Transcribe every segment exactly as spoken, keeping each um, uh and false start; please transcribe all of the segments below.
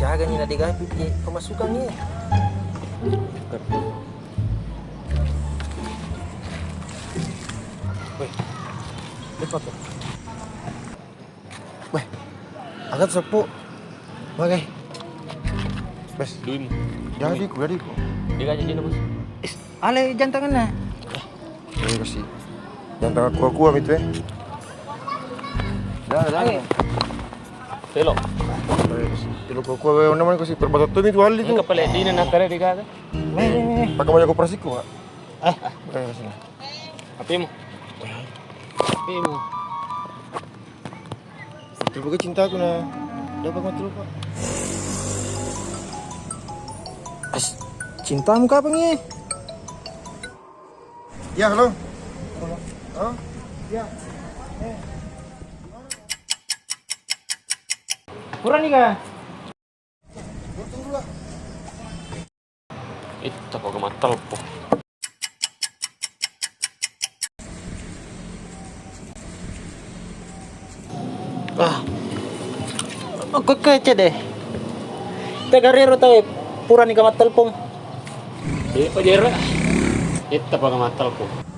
Jaga ni na degapi pemasukan ni. Weh, lepas tu. Weh, angkat seppu. Oke. Bes. Duimu. Jadi ku, jadi ku. Dia aja dia, Bos. Is, ale jantangan na. Eh, kasi. Jantangan kuah-kuah itu, eh. Dah, dah. Oke. Telo. Telo kuah-kuah, weh, namanya kasi perbatat tu itu wali tu. Ini kepala dina nakare di kata. Pakai baju koperasi ku, Pak. Eh. Eh, kasi. Apimu. Apimu. Terbuka cintaku, nah. Dapat mati lupa. As, cintamu kapan, nge? Ya, halo. Halo. Ya. Eh. Purani kah? Itta paga mattelpong. Ah. Ko kece deh. Tegarero tau purani ka mattelpong. Iya, Pak Jera. Itta paga mattelpong.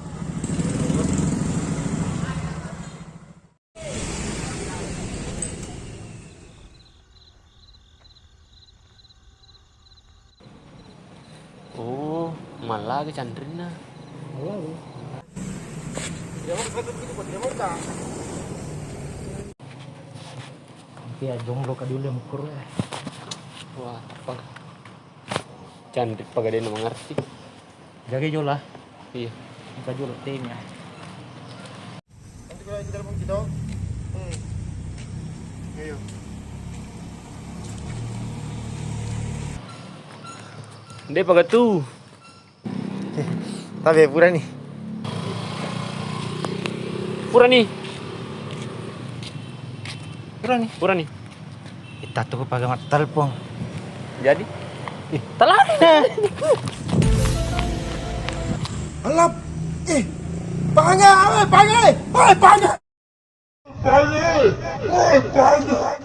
Oh, mallaga canrinna. Mallaga. Tapi ya jomblo ka dulu yang ukur ya. Wah, apa? Canrik pagadena mengerti. Jaga jola. Iya. Buka jola tenya. Nanti kalau kita telepon kita. Hmm. Ayo. Nde pagatu. Tabe purani. Purani. Purani. Purani. Itta tu paga mattelpong. Jadi? Ih, talana. Alap. Eh, pange, awe, pange. Oi, pange. Pange. Oi, pange.